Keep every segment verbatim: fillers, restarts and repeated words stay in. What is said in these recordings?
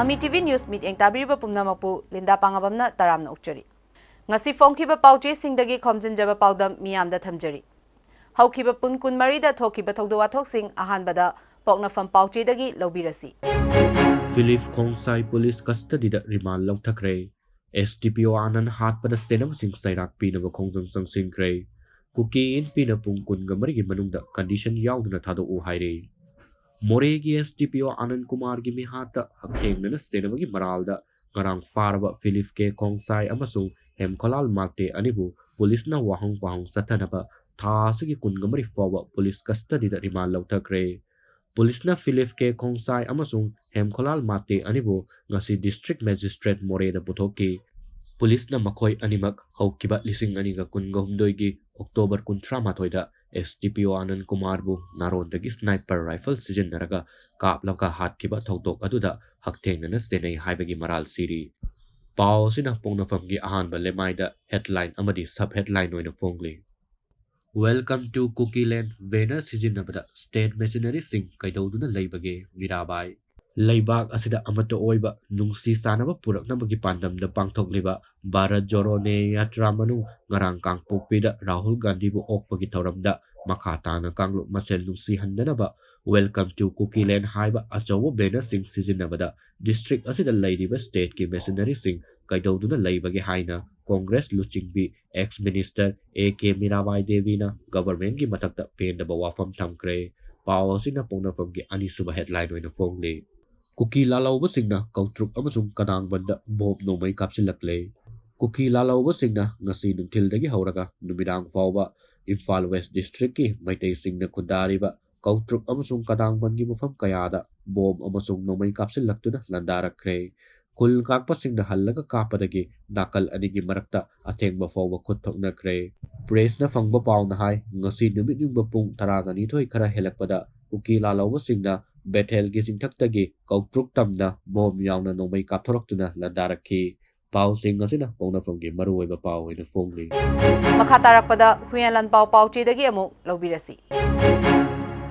ꯃꯤ T V News ꯃꯤꯠꯌꯦꯡ ꯇꯥꯕꯤꯔꯤꯕ ꯄꯨꯝꯅꯃꯛꯄꯨ Linda ꯄꯥꯉꯥꯕꯝꯅ ꯇꯔꯥꯝꯅ ꯑꯣꯛꯆꯔꯤ꯫ ꯉꯁꯤ ꯐꯣꯡꯈꯤꯕ ꯄꯥꯎꯆꯦꯁꯤꯡꯗꯒꯤ ꯈꯣꯝꯖꯤꯟꯖꯕ ꯄꯥꯎꯗꯝ ꯃꯤꯌꯥꯝꯗ ꯊꯝꯖꯔꯤ꯫ ꯍꯧꯈꯤꯕ ꯄꯨꯡ ꯀꯨꯟꯃꯔꯤꯗ ꯊꯣꯛꯈꯤꯕ ꯊꯧꯗꯣꯛ ꯋꯥꯊꯣꯛꯁꯤꯡ ꯑꯍꯥꯟꯕꯗ ꯄꯣꯛꯅꯐꯝ ꯄꯥꯎꯆꯦꯗꯒꯤ ꯂꯧꯕꯤꯔꯁꯤ꯫ Philip ꯈꯣꯡꯁꯥꯏ police ꯀꯁꯇꯗꯤꯗ ꯔꯤꯃꯥꯟ ꯂꯧꯊꯈ꯭ꯔꯦ꯫ ꯑꯦꯁ ꯗꯤ ꯄꯤ ꯑꯣ ꯑꯥꯅꯟ ꯍꯥꯠꯄꯗ ꯆꯦꯟꯅꯕꯁꯤꯡ ꯆꯩꯔꯥꯛ ꯄꯤꯅꯕ ꯈꯣꯡꯖꯪ ꯆꯪꯁꯤꯟꯈ꯭ꯔꯦ꯫ ꯀꯨꯀꯤ ꯏꯟꯄꯤꯅ ꯄꯨꯡ ꯀꯨꯟꯒ ꯃꯔꯤꯒꯤ ꯃꯅꯨꯡꯗ ꯀꯟꯗꯤꯁꯟ ꯌꯥꯎꯗꯅ ꯊꯥꯗꯣꯛꯎ ꯍꯥꯏꯔꯦ꯫ ꯃꯣꯔꯦꯒꯤ ꯑꯦꯁ ꯗꯤ ꯄꯤ ꯑꯣ ꯑꯥꯅꯟ ꯀꯨꯃꯥꯔꯒꯤ ꯃꯤꯍꯥꯠꯇ ꯍꯛꯊꯦꯡꯅꯅ ꯆꯦꯟꯅꯕꯒꯤ ꯃꯔꯥꯜꯗ ꯉꯔꯥꯡ ꯐꯥꯔꯕ ꯐꯤꯂꯤꯞ ꯀꯦ ꯈꯣꯡꯁꯥꯏ ꯑꯃꯁꯨꯡ ꯍꯦꯝꯈꯣꯂꯥꯜ ꯃꯥꯇꯦ ꯑꯅꯤꯕꯨ ꯄꯨꯂꯤꯁꯅ ꯋꯥꯍꯪ ꯄꯥꯎꯍꯪ ꯆꯠꯊꯅꯕ ꯊꯥ ꯑꯁꯤꯒꯤ ꯀꯨꯟꯒ ꯃꯔꯤ ꯐꯥꯎꯕ ꯄꯨꯂꯤꯁ ꯀꯁꯇꯗꯤꯗ ꯔꯤꯃꯥꯟ ꯂꯧꯊꯈ꯭ꯔꯦ꯫ ꯄꯨꯂꯤꯁꯅ ꯐꯤꯂꯤꯞ ꯀꯦ ꯈꯣꯡꯁꯥꯏ ꯑꯃꯁꯨꯡ ꯍꯦꯝꯈꯣꯂꯥꯜ ꯃꯥꯇꯦ ꯑꯅꯤꯕꯨ ꯉꯁꯤ ꯗꯤꯁꯇ꯭ꯔꯤꯛ ꯃꯦꯖꯤꯁꯇ꯭ꯔꯦꯠ ꯃꯣꯔꯦꯗ ꯄꯨꯊꯣꯛꯈꯤ꯫ ꯄꯨꯂꯤꯁꯅ ꯃꯈꯣꯏ ꯑꯅꯤꯃꯛ ꯍꯧꯈꯤꯕ ꯂꯤꯁꯤꯡ ꯑꯅꯤꯒ ꯀꯨꯟꯒ ꯍꯨꯝꯗꯣꯏꯒꯤ ꯑꯣꯛꯇꯣꯕꯔ ꯀꯨꯟꯊ꯭ꯔꯥ ꯃꯥꯊꯣꯏꯗ ꯑꯦꯁ ꯗꯤ ꯄꯤ ꯑꯣ ꯑꯥꯅꯟ ꯀꯨꯃꯥꯔꯕꯨ ꯅꯥꯔꯣꯟꯗꯒꯤ ꯁ꯭ꯅꯥꯏꯄꯔ ꯔꯥꯏꯐꯜ ꯁꯤꯖꯤꯟꯅꯔꯒ ꯀꯥꯞꯂꯒ ꯍꯥꯠꯈꯤꯕ ꯊꯧꯗꯣꯛ ꯑꯗꯨꯗ ꯍꯛꯊꯦꯡꯅꯅ ꯆꯦꯟꯅꯩ ꯍꯥꯏꯕꯒꯤ ꯃꯔꯥꯜ ꯁꯤꯔꯤ꯫ ꯄꯥꯎ ꯑꯁꯤꯅ ꯄꯣꯛꯅꯐꯝꯒꯤ ꯑꯍꯥꯟꯕ ꯂꯦꯃꯥꯏꯗ ꯍꯦꯗꯂꯥꯏꯟ ꯑꯃꯗꯤ ꯁꯕ ꯍꯦꯗꯂꯥꯏꯟ ꯑꯣꯏꯅ ꯐꯣꯡꯂꯤ꯫ "Welcome to Kukiland" ꯕꯦꯅꯔ ꯁꯤꯖꯤꯟꯅꯕꯗ ꯁ꯭ꯇꯦꯠ ꯃꯦꯁꯤꯅꯔꯤꯁꯤꯡ ꯀꯩꯗꯧꯗꯨꯅ ꯂꯩꯕꯒꯦ? ꯃꯤꯔꯥꯕꯥꯏ꯫ ꯂꯩꯕꯥꯛ ꯑꯁꯤꯗ ꯑꯃꯠꯇ ꯑꯣꯏꯕ ꯅꯨꯡꯁꯤ ꯆꯥꯟꯅꯕ ꯄꯨꯔꯛꯅꯕꯒꯤ ꯄꯥꯟꯗꯝꯗ ꯄꯥꯡꯊꯣꯛꯂꯤꯕ ꯚꯥꯔꯠ ꯖꯣꯔꯣ ꯅ꯭ꯌꯥꯌ ꯌꯥꯇ꯭ꯔꯥ ꯃꯅꯨꯡ ꯉꯔꯥꯡ ꯀꯥꯡꯄꯣꯛꯄꯤꯗ ꯔꯥꯍꯨꯜ ꯒꯥꯟꯙꯤꯕꯨ ꯑꯣꯛꯄꯒꯤ ꯊꯧꯔꯝꯗ ꯃꯈꯥ ꯇꯥꯅ ꯀꯥꯡꯂꯨꯞ ꯃꯁꯦꯜ ꯅꯨꯡꯁꯤꯍꯟꯗꯅꯕ "Welcome to Kukiland" ꯍꯥꯏꯕ ꯑꯆꯧꯕ ꯕꯦꯅꯔꯁꯤꯡ ꯁꯤꯖꯤꯟꯅꯕꯗ ꯗꯤꯁꯇ꯭ꯔꯤꯛ ꯑꯁꯤꯗ ꯂꯩꯔꯤꯕ ꯁ꯭ꯇꯦꯠꯀꯤ ꯃꯦꯁꯤꯅꯔꯤꯁꯤꯡ ꯀꯩꯗꯧꯗꯨꯅ ꯂꯩꯕꯒꯦ ꯍꯥꯏꯅ ꯀꯣꯡꯒ꯭ꯔꯦꯁ ꯂꯨꯆꯤꯡꯕꯤ ex minister A K Mirabai ꯗꯦꯕꯤꯅ ꯒꯚꯔꯟꯃꯦꯟꯠꯀꯤ ꯃꯊꯛꯇ ꯄꯦꯟꯗꯕ ꯋꯥꯐꯝ ꯊꯝꯈ꯭ꯔꯦ꯫ ꯄꯥꯎ ꯑꯁꯤꯅ ꯄꯣꯛꯅꯐꯝꯒꯤ ꯑꯅꯤꯁꯨꯕ ꯍꯦꯗꯂꯥꯏꯟ ꯑꯣꯏꯅ ꯐꯣꯡꯂꯤ꯫ ꯀꯨꯀꯤ ꯂꯥꯜꯍꯧꯕꯁꯤꯡꯅ ꯀꯧꯇ꯭ꯔꯨꯛ ꯑꯃꯁꯨꯡ ꯀꯗꯥꯡꯕꯟꯗ ꯕꯣꯝ ꯅꯣꯡꯃꯩ ꯀꯥꯞꯁꯤꯜꯂꯛꯂꯦ꯫ ꯀꯨꯀꯤ ꯂꯥꯜꯍꯧꯕꯁꯤꯡꯅ ꯉꯁꯤ ꯅꯨꯡꯊꯤꯜꯗꯒꯤ ꯍꯧꯔꯒ ꯅꯨꯃꯤꯗꯥꯡ ꯐꯥꯎꯕ ꯏꯝꯐꯥꯜ ꯋꯦꯁ ꯗꯤꯁꯇ꯭ꯔꯤꯛꯀꯤ ꯃꯩꯇꯩꯁꯤꯡꯅ ꯈꯨꯟꯗꯥꯔꯤꯕ ꯀꯧꯇ꯭ꯔꯨꯛ ꯑꯃꯁꯨꯡ ꯀꯗꯥꯡꯕꯟꯒꯤ ꯃꯐꯝ ꯀꯌꯥꯗ ꯕꯣꯝ ꯑꯃꯁꯨꯡ ꯅꯣꯡꯃꯩ ꯀꯥꯞꯁꯤꯜꯂꯛꯇꯨꯅ ꯂꯥꯟꯗꯥꯔꯛꯈ꯭ꯔꯦ꯫ ꯈꯨꯜ ꯉꯥꯛꯄꯁꯤꯡꯅ ꯍꯜꯂꯒ ꯀꯥꯞꯄꯗꯒꯤ ꯅꯥꯀꯜ ꯑꯅꯤꯒꯤ ꯃꯔꯛꯇ ꯑꯊꯦꯡꯕ ꯐꯥꯎꯕ ꯈꯨꯠ ꯊꯣꯛꯅꯈ꯭ꯔꯦ꯫ ꯄ꯭ꯔꯦꯁꯅ ꯐꯪꯕ ꯄꯥꯎꯅ ꯍꯥꯏ, ꯉꯁꯤ ꯅꯨꯃꯤꯠ ꯌꯨꯡꯕ ꯄꯨꯡ ꯇꯔꯥꯒ ꯅꯤꯊꯣꯏ ꯈꯔ ꯍꯦꯜꯂꯛꯄꯗ ꯀꯨꯀꯤ ꯂꯥꯜꯍꯧꯕꯁꯤꯡꯅ ꯕꯦꯊꯦꯜꯒꯤ ꯆꯤꯡꯊꯛꯇꯒꯤ ꯀꯧꯇ꯭ꯔꯨꯛ ꯇꯝꯅ ꯕꯣꯝ ꯌꯥꯎꯅ ꯅꯣꯡꯃꯩ ꯀꯥꯞꯊꯣꯔꯛꯇꯨꯅ ꯂꯥꯟꯗꯥꯔꯛꯈꯤ꯫ ꯄꯥꯎꯁꯤꯡ ꯑꯁꯤꯅ ꯄꯣꯛꯅꯐꯝꯒꯤ ꯃꯔꯨꯑꯣꯏꯕ ꯄꯥꯎ ꯑꯣꯏꯅ ꯐꯣꯡꯂꯤ꯫ ꯃꯈꯥ ꯇꯥꯔꯛꯄꯗ ꯍꯨꯏꯌꯦꯟ ꯂꯥꯟꯄꯥꯎ ꯄꯥꯎꯆꯦꯗꯒꯤ ꯑꯃꯨꯛ ꯂꯧꯕꯤꯔꯁꯤ꯫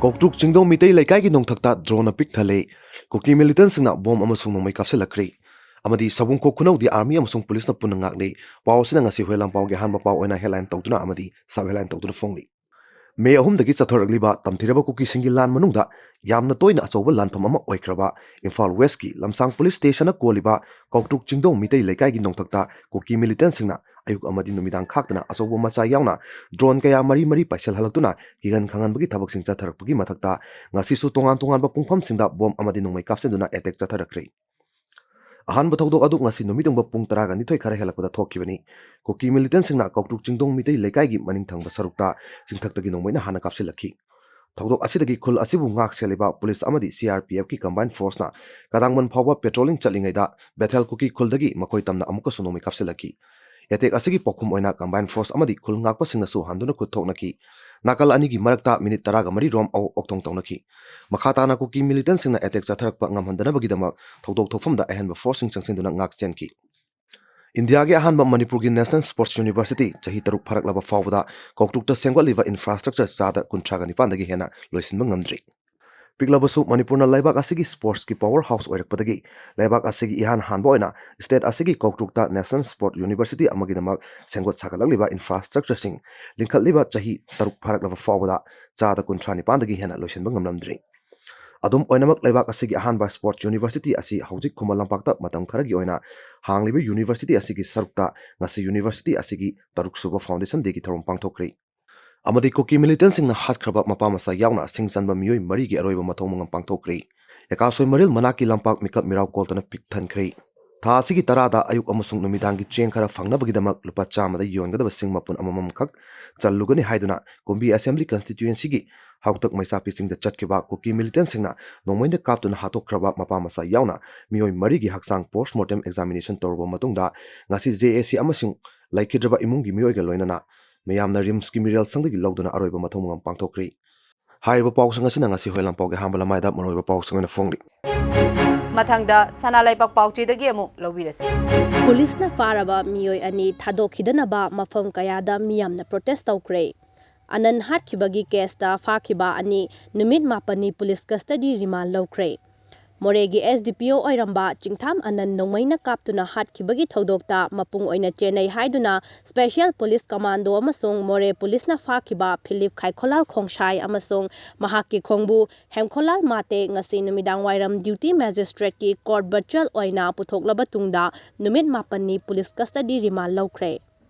ꯀꯧꯇ꯭ꯔꯨꯛ ꯆꯤꯡꯗꯣꯡ ꯃꯤꯇꯩ ꯂꯩꯀꯥꯏꯒꯤ ꯅꯣꯡꯊꯛꯇ drone ꯅ ꯄꯤꯛ ꯊꯜꯂꯦ꯫ ꯀꯨꯀꯤ militant ꯁꯤꯡꯅ bomb ꯑꯃꯁꯨꯡ ꯅꯣꯡꯃꯩ ꯀꯥꯞꯁꯤꯜꯂꯛꯈ꯭ꯔꯦ꯫ ꯑꯃꯗꯤ ꯁꯕꯨꯡꯈꯣꯛ ꯈꯨꯅꯧꯗꯤ army ꯑꯃꯁꯨꯡ police ꯅ ꯄꯨꯟꯅ ꯉꯥꯛꯂꯦ꯫ ꯄꯥꯎ ꯑꯁꯤꯅ ꯉꯁꯤ ꯍꯨꯏꯂꯝ ꯄꯥꯎꯒꯤ ꯑꯍꯥꯟꯕ ꯄꯥꯎ ꯑꯣꯏꯅ headline ꯇꯧꯗꯨꯅ ꯑꯃꯗꯤ sub headline ꯇꯧꯗꯨꯅ ꯐꯣꯡꯂꯤ꯫ ꯃꯦ ꯑꯍꯨꯝꯗꯒꯤ ꯆꯠꯊꯔꯛꯂꯤꯕ ꯇꯝꯊꯤꯔꯕ ꯀꯨꯀꯤꯁꯤꯡꯒꯤ ꯂꯥꯟ ꯃꯅꯨꯡꯗ ꯌꯥꯝꯅ ꯇꯣꯏꯅ ꯑꯆꯧꯕ ꯂꯥꯟꯐꯝ ꯑꯃ ꯑꯣꯏꯈ꯭ꯔꯕ ꯏꯝꯐꯥꯜ West ꯀꯤ ꯂꯝꯁꯥꯡ police station ꯅ ꯀꯣꯜꯂꯤꯕ ꯀꯧꯇ꯭ꯔꯨꯛ ꯆꯤꯡꯗꯣꯡ ꯃꯤꯇꯩ ꯂꯩꯀꯥꯏꯒꯤ ꯅꯣꯡꯊꯛꯇ ꯀꯨꯀꯤ militant ꯁꯤꯡꯅ ꯑꯌꯨꯛ ꯑꯃꯗꯤ ꯅꯨꯃꯤꯗꯥꯡ ꯈꯥꯛꯇꯅ ꯑꯆꯧꯕ ꯃꯆꯥ ꯌꯥꯎꯅ drone ꯀꯌꯥ ꯃꯔꯤ ꯃꯔꯤ ꯄꯥꯏꯁꯤꯜꯍꯜꯂꯛꯇꯨꯅ ꯀꯤꯍꯟ ꯈꯪꯍꯟꯕꯒꯤ ꯊꯕꯛꯁꯤꯡ ꯆꯠꯊꯔꯛꯄꯒꯤ ꯃꯊꯛꯇ ꯉꯁꯤꯁꯨ ꯇꯣꯉꯥꯟ ꯇꯣꯉꯥꯟꯕ ꯄꯨꯡꯐꯝꯁꯤꯡꯗ bomb ꯑꯃꯗꯤ ꯅꯣꯡꯃꯩ ꯀꯥꯞꯁꯤꯟꯗꯨꯅ attack ꯆꯠꯊꯔꯛꯈ꯭ꯔꯦ꯫ ꯑꯍꯥꯟꯕ ꯊꯧꯗꯣꯛ ꯑꯗꯨ ꯉꯁꯤ ꯅꯨꯃꯤꯠ ꯌꯨꯡꯕ ꯄꯨꯡ ꯇꯔꯥꯒ ꯅꯤꯊꯣꯏ ꯈꯔ ꯍꯦꯜꯂꯛꯄꯗ ꯊꯣꯛꯈꯤꯕꯅꯤ꯫ ꯀꯨꯀꯤ militant ꯁꯤꯡꯅ ꯀꯧꯇ꯭ꯔꯨꯛ ꯆꯤꯡꯗꯣꯡ ꯃꯤꯇꯩ ꯂꯩꯀꯥꯏꯒꯤ ꯃꯅꯤꯡ ꯊꯪꯕ ꯁꯔꯨꯛꯇ ꯆꯤꯡꯊꯛꯇꯒꯤ ꯅꯣꯡꯃꯩꯅ ꯍꯥꯟꯅ ꯀꯥꯞꯁꯤꯜꯂꯛꯈꯤ꯫ ꯊꯧꯗꯣꯛ ꯑꯁꯤꯗꯒꯤ ꯈꯨꯜ ꯑꯁꯤꯕꯨ ꯉꯥꯛ ꯁꯦꯜꯂꯤꯕ police ꯑꯃꯗꯤ C R P F ꯀꯤ combined force ꯅ ꯀꯗꯥꯡꯕꯟ ꯐꯥꯎꯕ patrolling ꯆꯠꯂꯤꯉꯩꯗ ꯕꯦꯊꯦꯜ ꯀꯨꯀꯤ ꯈꯨꯜꯗꯒꯤ ꯃꯈꯣꯏ ꯇꯝꯅ ꯑꯃꯨꯛꯀꯁꯨ ꯅꯣꯡꯃꯩ ꯀꯥꯞꯁꯤꯜꯂꯛꯈꯤ꯫ Attack ꯑꯁꯤꯒꯤ ꯄꯥꯎꯈꯨꯝ ꯑꯣꯏꯅ combined force ꯑꯃꯗꯤ ꯈꯨꯜ ꯉꯥꯛꯄꯁꯤꯡꯅꯁꯨ ꯍꯟꯗꯨꯅ ꯈꯨꯠ ꯊꯣꯛꯅꯈꯤ꯫ ꯅꯥꯀꯜ ꯑꯅꯤꯒꯤ ꯃꯔꯛꯇ minute ꯇꯔꯥꯒ ꯃꯔꯤ ꯔꯣꯝ ꯑꯣꯛꯊꯣꯡ ꯇꯧꯅꯈꯤ꯫ ꯃꯈꯥ ꯇꯥꯅ ꯀꯨꯀꯤ militant ꯁꯤꯡꯅ attack ꯆꯠꯊꯔꯛꯄ ꯉꯝꯍꯟꯗꯅꯕꯒꯤꯗꯃꯛ ꯊꯧꯗꯣꯛ ꯊꯣꯛꯐꯝꯗ ꯑꯍꯦꯟꯕ force ꯁꯤꯡ ꯆꯪꯁꯤꯟꯗꯨꯅ ꯉꯥꯛ ꯆꯦꯟꯈꯤ꯫ ꯏꯟꯗꯤꯌꯥꯒꯤ ꯑꯍꯥꯟꯕ ꯃꯅꯤꯄꯨꯔꯒꯤ National Sports University ꯆꯍꯤ ꯇꯔꯨꯛ ꯐꯥꯔꯛꯂꯕ ꯐꯥꯎꯕꯗ ꯀꯧꯇ꯭ꯔꯨꯛꯇ ꯁꯦꯝꯒꯠꯂꯤꯕ infrastructure ꯆꯥꯗ ꯀꯨꯟꯊ꯭ꯔꯥꯒ ꯅꯤꯄꯥꯟꯗꯒꯤ ꯍꯦꯟꯅ ꯂꯣꯏꯁꯤꯟꯕ ꯉꯝꯗ꯭ꯔꯤ꯫ ꯄꯤꯛꯂꯕꯁꯨ ꯃꯅꯤꯄꯨꯔꯅ ꯂꯩꯕꯥꯛ ꯑꯁꯤꯒꯤ sports ꯀꯤ power house ꯑꯣꯏꯔꯛꯄꯗꯒꯤ ꯂꯩꯕꯥꯛ ꯑꯁꯤꯒꯤ ꯏꯍꯥꯟ ꯍꯥꯟꯕ ꯑꯣꯏꯅ state ꯑꯁꯤꯒꯤ ꯀꯧꯇ꯭ꯔꯨꯛꯇ National Sport University ꯑꯃꯒꯤꯗꯃꯛ ꯁꯦꯝꯒꯠ ꯁꯥꯒꯠꯂꯛꯂꯤꯕ infrastructure ꯁꯤꯡ ꯂꯤꯡꯈꯠꯂꯤꯕ ꯆꯍꯤ ꯇꯔꯨꯛ ꯐꯥꯔꯛꯂꯕ ꯐꯥꯎꯕꯗ ꯆꯥꯗ ꯀꯨꯟꯊ꯭ꯔꯥ ꯅꯤꯄꯥꯟꯗꯒꯤ ꯍꯦꯟꯅ ꯂꯣꯏꯁꯤꯟꯕ ꯉꯝꯂꯝꯗ꯭ꯔꯤ꯫ ꯑꯗꯨꯝ ꯑꯣꯏꯅꯃꯛ, ꯂꯩꯕꯥꯛ ꯑꯁꯤꯒꯤ ꯑꯍꯥꯟꯕ sports university ꯑꯁꯤ ꯍꯧꯖꯤꯛ ꯈꯨꯃꯟ ꯂꯝꯄꯥꯛꯇ ꯃꯇꯝ ꯈꯔꯒꯤ ꯑꯣꯏꯅ ꯍꯥꯡꯂꯤꯕ university ꯑꯁꯤꯒꯤ ꯁꯔꯨꯛꯇ ꯉꯁꯤ university ꯑꯁꯤꯒꯤ ꯇꯔꯨꯛꯁꯨꯕ foundation day ꯒꯤ ꯊꯧꯔꯝ ꯄꯥꯡꯊꯣꯛꯈ꯭ꯔꯤ꯫ ꯑꯃꯗꯤ ꯀꯨꯀꯤ militant ꯁꯤꯡꯅ ꯍꯥꯠꯈ꯭ꯔꯕ ꯃꯄꯥ ꯃꯆꯥ ꯌꯥꯎꯅ ꯁꯤꯡ ꯆꯟꯕ ꯃꯤꯑꯣꯏ ꯃꯔꯤꯒꯤ ꯑꯔꯣꯏꯕ ꯃꯊꯧ ꯃꯉꯝ ꯄꯥꯡꯊꯣꯛꯈ꯭ꯔꯤ꯫ ꯑꯦꯀꯥꯁꯣꯏ ꯃꯔꯤꯜ ꯃꯅꯥꯛꯀꯤ ꯂꯝꯄꯥꯛ ꯃꯤꯀꯞ ꯃꯤꯔꯥꯎ ꯀꯣꯜꯇꯅ ꯄꯤꯛ ꯊꯟꯈ꯭ꯔꯦ꯫ ꯊꯥ ꯑꯁꯤꯒꯤ ꯇꯔꯥꯗ ꯑꯌꯨꯛ ꯑꯃꯁꯨꯡ ꯅꯨꯃꯤꯗꯥꯡꯒꯤ ꯆꯦꯡ ꯈꯔ ꯐꯪꯅꯕꯒꯤꯗꯃꯛ ꯂꯨꯄꯥ ꯆꯥꯝꯃꯗ ꯌꯣꯟꯒꯗꯕ ꯁꯤꯡ ꯃꯄꯨꯟ ꯑꯃꯃꯝꯈꯛ ꯆꯜꯂꯨꯒꯅꯤ ꯍꯥꯏꯗꯨꯅ ꯀꯨꯝꯕꯤ Assembly Constituency ꯒꯤ ꯍꯥꯎꯇꯛ ꯃꯩꯆꯥꯄꯤ ꯆꯤꯡꯗ ꯆꯠꯈꯤꯕ ꯀꯨꯀꯤ militant ꯁꯤꯡꯅ ꯅꯣꯡꯃꯩꯅ ꯀꯥꯞꯇꯨꯅ ꯍꯥꯠꯇꯣꯛꯈ꯭ꯔꯕ ꯃꯄꯥ ꯃꯆꯥ ꯌꯥꯎꯅ ꯃꯤꯑꯣꯏ ꯃꯔꯤꯒꯤ ꯍꯛꯆꯥꯡ post mortem examination ꯇꯧꯔꯕ ꯃꯇꯨꯡꯗ ꯉꯁꯤ J A C ꯑꯃꯁꯨꯡ ꯂꯩꯈꯤꯗ꯭ꯔꯕ ꯏꯃꯨꯡꯒꯤ ꯃꯤꯑꯣꯏꯒ ꯂꯣꯏꯅꯅ ꯃꯤꯌꯥꯝꯅ RIMS ꯀꯤ ꯃꯤꯔꯦꯜ ꯁꯪꯗꯒꯤ ꯂꯧꯗꯨꯅ ꯑꯔꯣꯏꯕ ꯃꯊꯧ ꯃꯉꯝ ꯄꯥꯡꯊꯣꯛꯈ꯭ꯔꯤ꯫ ꯍꯥꯏꯔꯤꯕ ꯄꯥꯎꯁꯤꯡ ꯑꯁꯤꯅ ꯉꯁꯤ ꯍꯣꯏ ꯂꯝꯄꯥꯎꯒꯤ ꯑꯍꯥꯟꯕ ꯂꯃꯥꯏꯗ ꯃꯔꯨꯑꯣꯏꯕ ꯄꯥꯎꯁꯤꯡ ꯑꯣꯏꯅ ꯐꯣꯡꯂꯤ꯫ ꯃꯊꯪꯗ ꯁꯅꯥ ꯂꯩꯕꯥꯛ ꯄꯥꯎꯆꯦꯗꯒꯤ ꯑꯃꯨꯛ ꯂꯧꯕꯤꯔꯁꯤ꯫ ꯄꯨꯂꯤꯁꯅ ꯐꯥꯔꯕ ꯃꯤꯑꯣꯏ ꯑꯅꯤ ꯊꯥꯗꯣꯛꯈꯤꯗꯅꯕ ꯃꯐꯝ ꯀꯌꯥꯗ ꯃꯤꯌꯥꯝꯅ protest ꯇꯧꯈ꯭ꯔꯦ꯫ ꯑꯅꯟ ꯍꯥꯠꯈꯤꯕꯒꯤ ꯀꯦꯁꯇ ꯐꯥꯈꯤꯕ ꯑꯅꯤ ꯅꯨꯃꯤꯠ ꯃꯥꯄꯟꯅꯤ ꯄꯨꯂꯤꯁ ꯀꯁꯇꯗꯤ ꯔꯤꯃꯥꯟ ꯂꯧꯈ꯭ꯔꯦ꯫ ꯃꯣꯔꯦꯒꯤ ꯑꯦꯁ ꯗꯤ ꯄꯤ ꯑꯣ ꯑꯣꯏꯔꯝꯕ ꯆꯤꯡꯊꯥꯝ ꯑꯅꯟ ꯅꯣꯡꯃꯩꯅ ꯀꯥꯞꯇꯨꯅ ꯍꯥꯠꯈꯤꯕꯒꯤ ꯊꯧꯗꯣꯛꯇ ꯃꯄꯨꯡ ꯑꯣꯏꯅ ꯆꯦꯟꯅꯩ ꯍꯥꯏꯗꯨꯅ ꯁ꯭ꯄꯦꯁꯤꯌꯦꯜ ꯄꯨꯂꯤꯁ ꯀꯃꯥꯟꯗꯣ ꯑꯃꯁꯨꯡ ꯃꯣꯔꯦ ꯄꯨꯂꯤꯁꯅ ꯐꯥꯈꯤꯕ ꯐꯤꯂꯤꯞ ꯈꯥꯏꯈꯣꯂꯥꯜ ꯈꯣꯡꯁꯥꯏ ꯑꯃꯁꯨꯡ ꯃꯍꯥꯛꯀꯤ ꯈꯣꯡꯕꯨ ꯍꯦꯝꯈꯣꯂꯥꯜ ꯃꯥꯇꯦ ꯉꯁꯤ ꯅꯨꯃꯤꯗꯥꯡꯋꯥꯏꯔꯝ ꯗ꯭ꯌꯨꯇꯤ ꯃꯦꯖꯤꯁꯇ꯭ꯔꯦꯠꯀꯤ ꯀꯣꯔꯠ ꯚꯔꯆꯨꯑꯦꯜ ꯑꯣꯏꯅ ꯄꯨꯊꯣꯛꯂꯕ ꯇꯨꯡꯗ ꯅꯨꯃꯤꯠ ꯃꯥꯄꯟꯅꯤ ꯄꯨꯂꯤꯁ ꯀꯁꯇꯗꯤ ꯔꯤꯃꯥꯟ ꯂꯧꯈ꯭ꯔꯦ꯫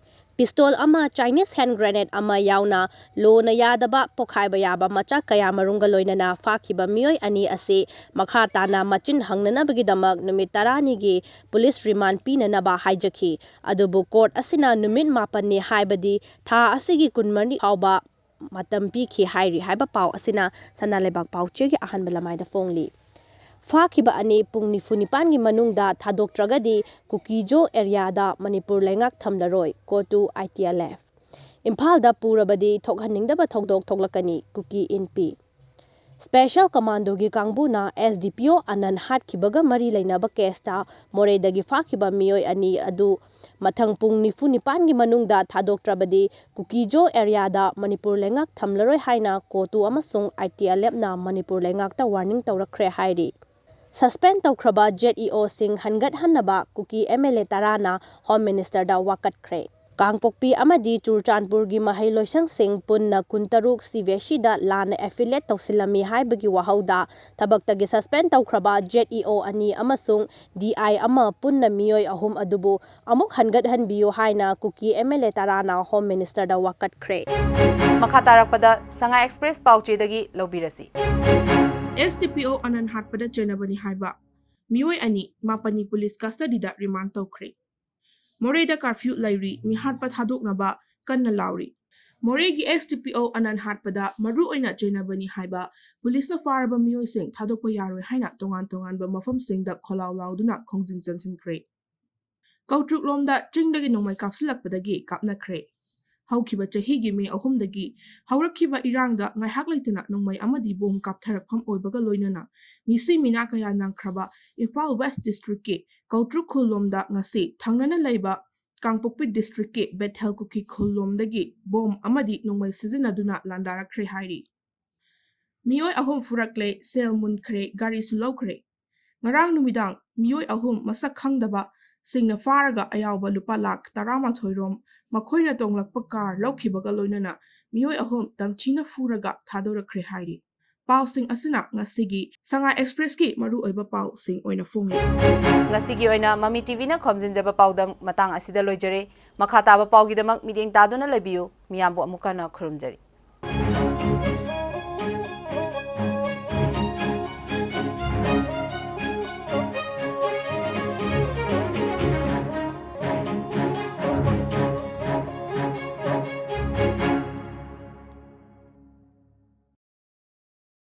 ꯄꯤꯁꯇꯣꯜ ꯑꯃ, ꯆꯥꯏꯅꯤꯁ ꯍꯦꯟ ꯒ꯭ꯔꯦꯅꯦꯗ ꯑꯃ ꯌꯥꯎꯅ ꯂꯣꯅ ꯌꯥꯗꯕ ꯄꯣꯈꯥꯏꯕ ꯌꯥꯕ ꯃꯆꯥꯛ ꯀꯌꯥ ꯃꯔꯨꯝꯒ ꯂꯣꯏꯅꯅ ꯐꯥꯈꯤꯕ ꯃꯤꯑꯣꯏ ꯑꯅꯤ ꯑꯁꯤ ꯃꯈꯥ ꯇꯥꯅ ꯃꯆꯤꯟ ꯍꯪꯅꯅꯕꯒꯤꯗꯃꯛ ꯅꯨꯃꯤꯠ ꯇꯔꯥꯅꯤꯒꯤ ꯄꯨꯂꯤꯁ ꯔꯤꯃꯥꯟ ꯄꯤꯅꯅꯕ ꯍꯥꯏꯖꯈꯤ꯫ ꯑꯗꯨꯕꯨ ꯀꯣꯔꯠ ꯑꯁꯤꯅ ꯅꯨꯃꯤꯠ ꯃꯥꯄꯟꯅꯤ, ꯍꯥꯏꯕꯗꯤ ꯊꯥ ꯑꯁꯤꯒꯤ ꯀꯨꯟꯃꯔꯤ ꯐꯥꯎꯕ ꯃꯇꯝ ꯄꯤꯈꯤ ꯍꯥꯏꯔꯤ ꯍꯥꯏꯕ ꯄꯥꯎ ꯑꯁꯤꯅ ꯁꯅꯥ ꯂꯩꯕꯥꯛ ꯄꯥꯎ ꯆꯦꯒꯤ ꯑꯍꯥꯟꯕ ꯂꯃꯥꯏꯗ ꯐꯣꯡꯂꯤ꯫ ꯐꯥꯈꯤꯕ ꯑꯅꯤ ꯄꯨꯡ ꯅꯤꯐꯨ ꯅꯤꯄꯥꯟꯒꯤ ꯃꯅꯨꯡꯗ ꯊꯥꯗꯣꯛꯇ꯭ꯔꯒꯗꯤ ꯀꯨꯀꯤꯖꯣ ꯑꯦꯔꯤꯌꯥꯗ ꯃꯅꯤꯄꯨꯔ ꯂꯩꯉꯥꯛ ꯊꯝꯂꯔꯣꯏ, ꯀꯣꯇꯨ ꯑꯥꯏ ꯇꯤ ꯑꯦꯜ ꯑꯦꯐ꯫ ꯏꯝꯐꯥꯜꯗ ꯄꯨꯔꯕꯗꯤ ꯊꯣꯛꯍꯟꯅꯤꯡꯗꯕ ꯊꯧꯗꯣꯛ ꯊꯣꯛꯂꯛꯀꯅꯤ, ꯀꯨꯀꯤ ꯏꯟꯄꯤ꯫ ꯁ꯭ꯄꯦꯁꯤꯌꯦꯜ ꯀꯃꯥꯟꯗꯣꯒꯤ ꯀꯥꯡꯕꯨꯅ ꯑꯦꯁ ꯗꯤ ꯄꯤ ꯑꯣ ꯑꯅꯟ ꯍꯥꯠꯈꯤꯕꯒ ꯃꯔꯤ ꯂꯩꯅꯕ ꯀꯦꯁꯇ ꯃꯣꯔꯦꯗꯒꯤ ꯐꯥꯈꯤꯕ ꯃꯤꯑꯣꯏ ꯑꯅꯤ ꯑꯗꯨ ꯃꯊꯪ ꯄꯨꯡ ꯅꯤꯐꯨ ꯅꯤꯄꯥꯟꯒꯤ ꯃꯅꯨꯡꯗ ꯊꯥꯗꯣꯛꯇ꯭ꯔꯕꯗꯤ ꯀꯨꯀꯤꯖꯣ ꯑꯦꯔꯤꯌꯥꯗ ꯃꯅꯤꯄꯨꯔ ꯂꯩꯉꯥꯛ ꯊꯝꯂꯔꯣꯏ ꯍꯥꯏꯅ ꯀꯣꯇꯨ ꯑꯃꯁꯨꯡ ꯑꯥꯏ ꯇꯤ ꯑꯦꯜ ꯑꯦꯐꯅ ꯃꯅꯤꯄꯨꯔ ꯂꯩꯉꯥꯛꯇ ꯋꯥꯔꯅꯤꯡ ꯇꯧꯔꯛꯈ꯭ꯔꯦ ꯍꯥꯏꯔꯤ꯫ ꯁꯁꯄꯦꯟ ꯇꯧꯈ꯭ꯔꯕ ꯖꯦꯠ ꯏ ꯑꯣꯁꯤꯡ ꯍꯟꯒꯠꯍꯟꯅꯕ ꯀꯨꯀꯤ ꯑꯦꯝ ꯑꯦꯜ ꯑꯦ ꯇꯔꯥꯅ ꯍꯣꯝ ꯃꯤꯅꯤꯁꯇꯔꯗ ꯋꯥꯀꯠꯈ꯭ꯔꯦ꯫ ꯀꯥꯡꯄꯣꯛꯄꯤ ꯑꯃꯗꯤ ꯆꯨꯔꯆꯥꯟꯄꯨꯔꯒꯤ ꯃꯍꯩꯂꯣꯏꯁꯪꯁꯤꯡ ꯄꯨꯟꯅ ꯀꯨꯟꯇꯔꯨꯛ ꯁꯤ ꯕꯤ ꯑꯦꯁ ꯏꯗ ꯂꯥꯟꯅ ꯑꯦꯐꯤꯂꯦꯠ ꯇꯧꯁꯤꯜꯂꯝꯃꯤ ꯍꯥꯏꯕꯒꯤ ꯋꯥꯍꯧꯗ ꯊꯕꯛꯇꯒꯤ ꯁꯁꯄꯦꯟ ꯇꯧꯈ꯭ꯔꯕ ꯖꯦꯠ ꯏ ꯑꯣ ꯑꯅꯤ ꯑꯃꯁꯨꯡ ꯗꯤ ꯑꯥꯏ ꯑꯃ ꯄꯨꯟꯅ ꯃꯤꯑꯣꯏ ꯑꯍꯨꯝ ꯑꯗꯨꯕꯨ ꯑꯃꯨꯛ ꯍꯟꯒꯠꯍꯟꯕꯤꯌꯨ ꯍꯥꯏꯅ ꯀꯨꯀꯤ ꯑꯦꯝ ꯑꯦꯜ ꯑꯦ ꯇꯔꯥꯅ ꯍꯣꯝ ꯃꯤꯅꯤꯁꯇꯔꯗ ꯋꯥꯀꯠꯈ꯭ꯔꯦ꯫ ꯃꯈꯥ ꯇꯥꯔꯛꯄꯗ ꯁꯉꯥꯏ ꯑꯦꯛꯁꯄ꯭ꯔꯦꯁ ꯄꯥꯎꯆꯦꯗꯒꯤ ꯂꯧꯕꯤꯔꯁꯤ꯫ ꯑꯦꯁ ꯗꯤ ꯄꯤ ꯑꯣ ꯑꯅꯟ ꯍꯥꯠꯄꯗ ꯆꯦꯟꯅꯕꯅꯤ ꯍꯥꯏꯕ ꯃꯤꯑꯣꯏ ꯑꯅꯤ ꯃꯥꯄꯟꯅꯤ ꯄꯨꯂꯤꯁ ꯀꯁꯇꯗꯤꯗ ꯔꯤꯃꯥꯟ ꯇꯧꯈ꯭ꯔꯦ꯫ ꯃꯣꯔꯦꯗ ꯀꯥꯔꯐ꯭ꯌꯨ ꯂꯩꯔꯤ, ꯃꯤꯍꯥꯠꯄ ꯊꯥꯗꯣꯛꯅꯕ ꯀꯟꯅ ꯂꯥꯎꯔꯤ꯫ ꯃꯣꯔꯦꯒꯤ ꯑꯦꯁ ꯗꯤ ꯄꯤ ꯑꯣ ꯑꯅꯟ ꯍꯥꯠꯄꯗ ꯃꯔꯨ ꯑꯣꯏꯅ ꯆꯦꯟꯅꯕꯅꯤ ꯍꯥꯏꯕ ꯄꯨꯂꯤꯁꯅ ꯐꯥꯔꯕ ꯃꯤꯑꯣꯏꯁꯤꯡ ꯊꯥꯗꯣꯛꯄ ꯌꯥꯔꯣꯏ ꯍꯥꯏꯅ ꯇꯣꯉꯥꯟ ꯇꯣꯉꯥꯟꯕ ꯃꯐꯝꯁꯤꯡꯗ ꯈꯣꯜꯂꯥꯎ ꯂꯥꯎꯗꯨꯅ ꯈꯣꯡꯖꯪ ꯆꯪꯁꯤꯟꯈ꯭ꯔꯦ꯫ ꯀꯧꯇ꯭ꯔꯨꯛꯂꯣꯝꯗ ꯆꯤꯡꯗꯒꯤ ꯅꯣꯡꯃꯩ ꯀꯥꯞꯁꯤꯜꯂꯛꯄꯗꯒꯤ ꯀꯥꯞꯅꯈ꯭ꯔꯦ꯫ ꯍꯧꯈꯤꯕ ꯆꯍꯤꯒꯤ ꯃꯦ ꯑꯍꯨꯝꯗꯒꯤ ꯍꯧꯔꯛꯈꯤꯕ ꯏꯔꯥꯡꯗ ꯉꯥꯏꯍꯥꯛ ꯂꯩꯇꯅ ꯅꯣꯡꯃꯩ ꯑꯃꯗꯤ ꯕꯣꯝ ꯀꯥꯞꯊꯔꯛꯐꯝ ꯑꯣꯏꯕꯒ ꯂꯣꯏꯅꯅ ꯃꯤꯁꯤ ꯃꯤꯅꯥ ꯀꯌꯥ ꯅꯪꯈ꯭ꯔꯕ ꯏꯝꯐꯥꯜ ꯋꯦꯁ ꯗꯤꯁꯇ꯭ꯔꯤꯛꯀꯤ ꯀꯧꯇ꯭ꯔꯨꯛ ꯈꯨꯜꯂꯣꯝꯗ ꯉꯁꯤ ꯊꯪꯅꯅ ꯂꯩꯕ ꯀꯥꯡꯄꯣꯛꯄꯤ ꯗꯤꯁꯇ꯭ꯔꯤꯛꯀꯤ ꯕꯦꯊꯦꯜ ꯀꯨꯀꯤ ꯈꯨꯜꯂꯣꯝꯗꯒꯤ ꯕꯣꯝ ꯑꯃꯗꯤ ꯅꯣꯡꯃꯩ ꯁꯤꯖꯤꯟꯅꯗꯨꯅ ꯂꯥꯟꯗꯥꯔꯛꯈ꯭ꯔꯦ ꯍꯥꯏꯔꯤ꯫ ꯃꯤꯑꯣꯏ ꯑꯍꯨꯝ ꯐꯨꯔꯛꯂꯦ, ꯁꯦꯜ ꯃꯨꯟꯈ꯭ꯔꯦ, ꯒꯥꯔꯤꯁꯨ ꯂꯧꯈ꯭ꯔꯦ꯫ ꯉꯔꯥꯡ ꯅꯨꯃꯤꯗꯥꯡ ꯃꯤꯑꯣꯏ ꯑꯍꯨꯝ ꯃꯁꯛ ꯈꯪꯗꯕꯁꯤꯡꯅ ꯐꯥꯔꯒ ꯑꯌꯥꯎꯕ ꯂꯨꯄꯥ ꯂꯥꯈ ꯇꯔꯥꯃꯥꯊꯣꯏ ꯔꯣꯝ ꯃꯈꯣꯏꯅ ꯇꯣꯡꯂꯛꯄ ꯀꯥꯔ ꯂꯧꯈꯤꯕꯒ ꯂꯣꯏꯅꯅ ꯃꯤꯑꯣꯏ ꯑꯍꯨꯝ ꯇꯝꯊꯤꯅ ꯐꯨꯔꯒ ꯊꯥꯗꯣꯔꯛꯈ꯭ꯔꯦ ꯍꯥꯏꯔꯤ꯫ ꯄꯥꯎꯁꯤꯡ ꯑꯁꯤꯅ ꯉꯁꯤꯒꯤ ꯁꯉꯥꯏ ꯑꯦꯛꯁꯄ꯭ꯔꯦꯁꯀꯤ ꯃꯔꯨꯑꯣꯏꯕ ꯄꯥꯎꯁꯤꯡ ꯑꯣꯏꯅ ꯐꯣꯡꯂꯤ꯫ ꯉꯁꯤꯒꯤ ꯑꯣꯏꯅ ꯃꯃꯤ ꯇꯤꯚꯤꯅ ꯈꯣꯝꯖꯤꯟꯖꯕ ꯄꯥꯎꯗꯝ ꯃꯇꯥꯡ ꯑꯁꯤꯗ ꯂꯣꯏꯖꯔꯦ꯫ ꯃꯈꯥ ꯇꯥꯕ ꯄꯥꯎꯒꯤꯗꯃꯛ ꯃꯤꯠꯌꯦꯡ ꯇꯥꯗꯨꯅ ꯂꯩꯕꯤꯌꯨ꯫ ꯃꯤꯌꯥꯝꯕꯨ ꯑꯃꯨꯛ ꯍꯟꯅ ꯈꯨꯔꯨꯝꯖꯔꯤ꯫